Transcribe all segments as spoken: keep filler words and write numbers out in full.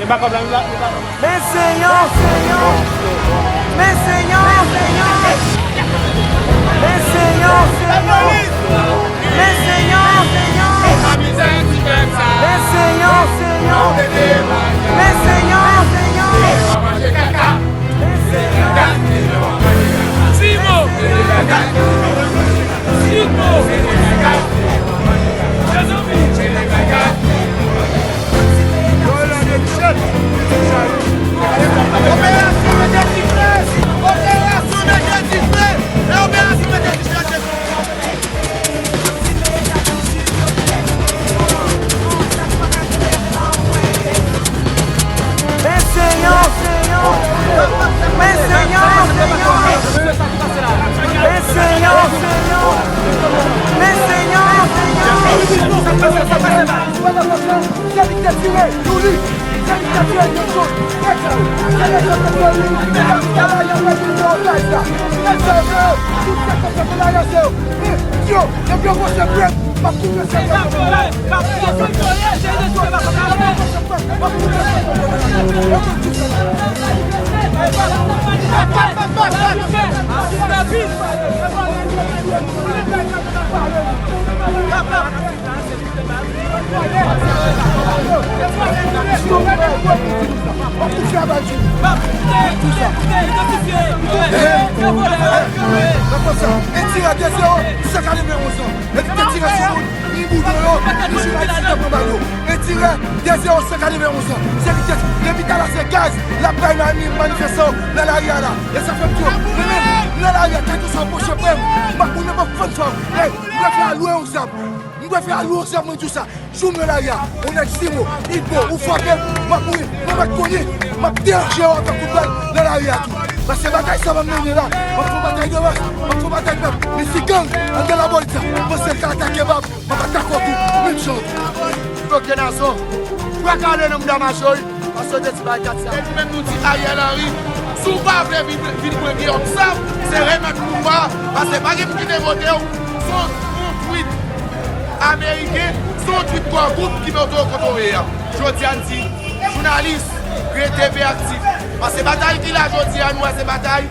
Men Senyè, Senyè. Men Senyè, Senyè. Men Senyè, Senyè. Men Senyè, Senyè. Men Senyè, Senyè. Men Senyè, Senyè. Men Senyè. Ti mo. Ti mo. Mezanmi. Operasyon mete dife! Operasyon mete dife! E operasyon mete dife! Men Senyè, Senyè. Men Senyè, Senyè. Men Senyè, Senyè. Men Senyè, Senyè. Se li k te tire Youri. Se li k te tire Nelson. Nèg sa yo, se nèg yo k te tire Youri. Nèg sa yo, nèg sa yo, tout sa k ap fè la yo, se yo. Yo, yo, yo, yo, Etire de zewo, se katrevenn onz an. Epi te tire sou moun, ni boudon yo, ni jimaj ki te pran bal yo. Etire de zewo, se katrevenn onz an. Se li te, depi talè se gaz l ap bay nan manifestan yo nan lari a la. E sa fè m di w, mwen menm, nan lari a, kèlkeswa pwochen frè m, m ap moun nan m ap fann fò. Ey, m prefere al lwe yon zam. M prefere al lwe yon zam, mwen di w sa. Jou m nan lari a, yon nèg Simo, Igbo, ou frape m, m ap mouri, mwen mèt konye, m ap deranje yo avèk kout bal nan lari a tou. Paske batay sa m ap mennen la, m ap fè batay de mas, m ap fè batay pèp. Men si gang anndan lapolis la panse l ka atake m, m ap atake w tou, menm jan tou. Bloke Nazon, fwa kale nan mouda Majo wi, paske yo te di bagay kat sa. E nou menm nou di Ariel Henry, si w pa vle vin, vin pran Guillaume Sam, se remèt pouvwa, paske pa gen moun ki te vote w, se yon, yon tweet ameriken, se yon twit kò gwoup ki mete w kote w ye a. Jodi a n di, jounalis, rete veyaktif. Paske batay ki la jodi a, nou wè se batay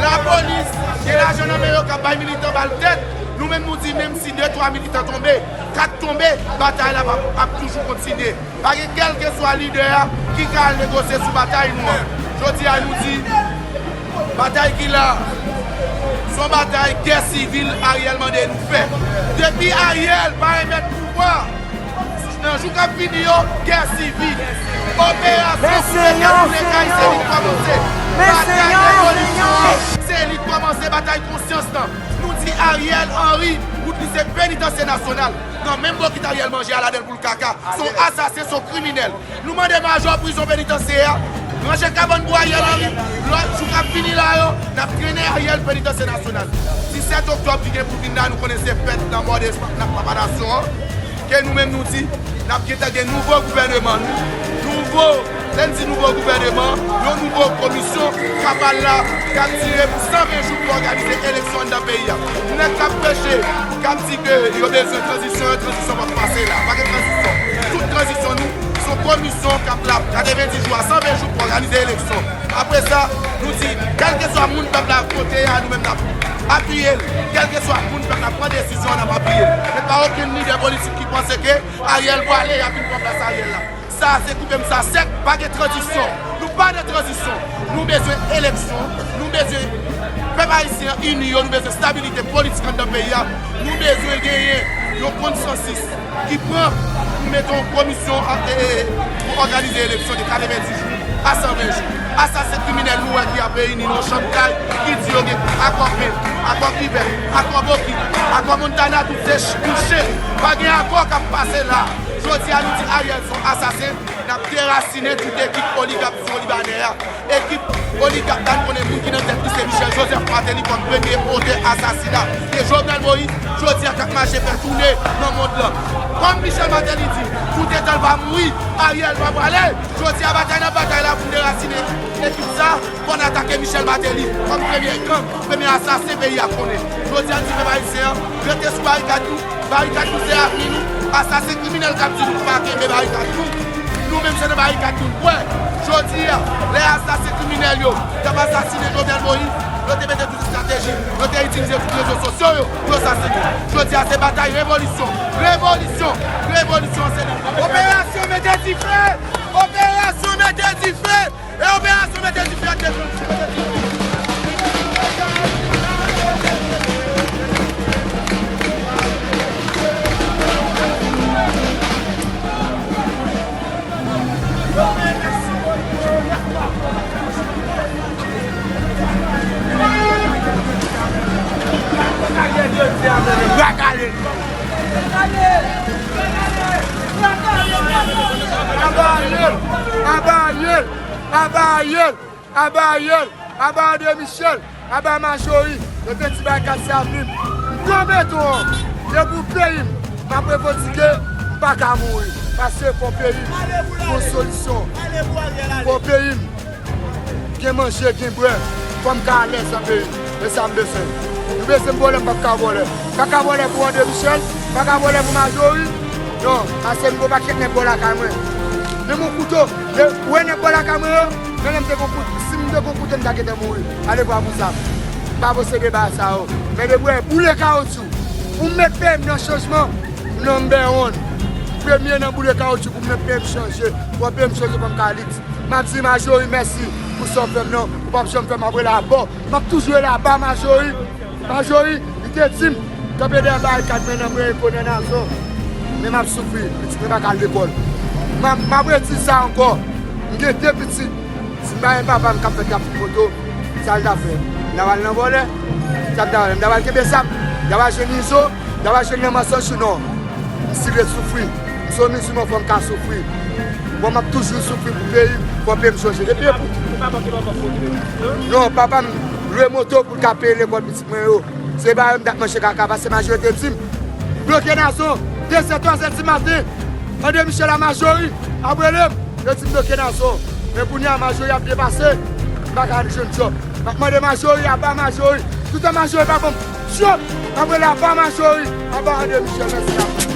lapolis, gen lajan nan men yo k ap bay militan bal tèt. Nou menm nou di, menm si de twa militan tonbe, kat tonbe, batay la p ap, ap toujou kontinye. Pa gen kèlkeswa lidè a ki ka al negosye sou batay nou an. Jodi a nou di, batay ki la, se yon batay gè sivil Ariel mande nou fè. Depi Ariel pa remèt pouvwa, nan jou k ap vini yo, gè sivil, operasyon pou mete boule kay, se li k kòmanse. Batay revolisyon an, se li k kòmanse, batay konsyans lan. Nou di Ariel Henry, wout li se penitansye nasyonal. Nan menm bokit Ariel manje a ladan l pou l kaka. Se yon asasen, se yon kriminèl. Nou mande majò prizon penitansye a, ranje kabann pou Ariel Henry. Lòt jou k ap vini la yo, n ap trennen Ariel penitansye nasyonal. Disèt oktòb ki gen pou vin la, nou konnen se fèt lanmò de Papa Nasyon an. Ke nou menm nou di, n ap gentan gen nouvo gouvèneman nou. Nouvo, lè n di nouvo gouvèneman, yon nouvo komisyon k ap al la, k ap dire pou san ven jou pou òganize eleksyon anndan peyi a. Nèg k ap preche, k ap di ke yo bezwen tranzisyon, tranzisyon p ap pase la. Pa gen tranzisyon. Tout tranzisyon nou, se yon komisyon k ap la katrevenndis jou a san ven jou pou òganize eleksyon. Apre sa, nou di, kèlkeswa moun pèp la vote a, nou menm n ap apiye l. Kèlkeswa moun pèp la pran desizyon an, n ap apiye l. Men pa okenn lidè politik ki panse ke Ariel pwale, y ap vin pran plas Ariel la. Sa a se koupe m sa sèk, pa gen tranzisyon. Nou pa nan tranzisyon. Nou bezwen eleksyon. Nou bezwen pèp ayisyen an ini yo. Nou bezwen stabilite politik anndan peyi a. Nou bezwen genyen yon konsansis ki pran pou mete yon komisyon an, e, e, pou òganize eleksyon de katrevenndis jou a san ven jou. Asasen kriminèl nou wè ki ap reyini nan yon chanm kay, ki di yo gen akò pen, akò kivèt, akò bokit, akò Montana, tout se ch-, bouche. Pa gen akò k ap pase la. Jodi a nou di Ariel se yon asasen, n ap derasinen tout ekip oligak sou libanè a. Ekip oligak la, n konnen moun ki nan tèt li se Michel Joseph Martelly kòm premye otè asasina. E Jovenel Moïse, jodi a k ap mache fè toune nan mond lan. Kòm Michel Martelly di, toutetan l pa mouri, Ariel pa prale. Jodi a batay n ap batay la pou n derasinen ekip sa, fò n atake Michel Martelly kòm premye gang, premye asasen peyi a konnen. Jodi a n di pèp ayisyen an, rete sou barikad nou, barikad nou se avni nou, asasen kriminèl k ap di nou pa kenbe barikad nou. Nou menm se nan barikad nou kwè. Jodi a, lè asasen kriminèl yo t ap asasinen Jovenel Moïse, yo te mete tout estrateji, yo te itilize tout rezo sosyo yo pou yo asasinen. Jodi a, se batay revolisyon. Revolisyon! Revolisyon, se li. Operasyon mete dife! Operasyon mete dife! E operasyon mete dife ak defann mete dife. Aba Ariel! Aba Ariel! Aba Ariel! Aba Ariel! Aba André Michel! Aba Marjorie! Yo te di bay kat se avni m. M pran beton an. Se pou peyi m. M ap revandike. M pa ka mouri. Paske fò peyi m. Fò solisyon. Fò peyi m. Gen manje, gen bwè. Fò m ka alèz nan peyi m. E sa m bezwen. Nou bezwen m vòlè, m p ap ka vòlè. M pa ka vòlè pou André Michel. M pa ka vòlè pou Marjorie. Non, paske m gon pakèt nèg bò lakay mwen. Menm yon kouto. Ou wè nèg bò lakay mwen yo? Men lè m te gon kout, si m te gon kouto, m ta gentan mouri. Ale vwa pou sa. M pa posede bagay sa yo. Men depi w wè boule kawotchou. Pou m met peyi m nan chanjman, m number one. Premye nan boule kawotchou pou m met peyi m chanje. Fò peyi m chanje, fò m ka lit. M ap di Marjorie mèsi pou sa w fè m nan. Ou p ap janm fè m ap rele abò. M ap toujou rele aba Marjorie. Marjorie, li te di m, kanpe dèyè barikad mwen nan mwen Rekonè Nazon. Men m ap soufri, pitit mwen pa ka al lekòl. M ap, m ap redi sa ankò. M gen de pitit. Si m pa gen papa m k ap fè trafik moto, sa l ta fè? M ta pral nan vòlè? Sa m ta pral? M ta pral kenbe zam? M ta pral jwenn Izo? M ta pral jwenn nan Masanjou? Non. M si ret soufri. M se yon mizilman, fò m ka soufri. Bon, m ap toujou soufri pou peyi m, fò peyi m chanje. Depi pou... Non, papa m lwe moto pou l ka peye lekòl pitit mwen yo. Se pa yo m t ap manje kaka, paske Marjorie te di m, bloke Nazon, de zè, twa zè di maten. André Michel a Marjorie ap rele m, yo di m bloke Nazon. Men kounye a Marjorie ap byen pase, m pa ka jwenn djòb. M ap mande Marjorie, aba Marjorie. Toutan Marjorie pa ban m djòb, m ap rele aba Marjorie, aba André Michel, mèsi aba.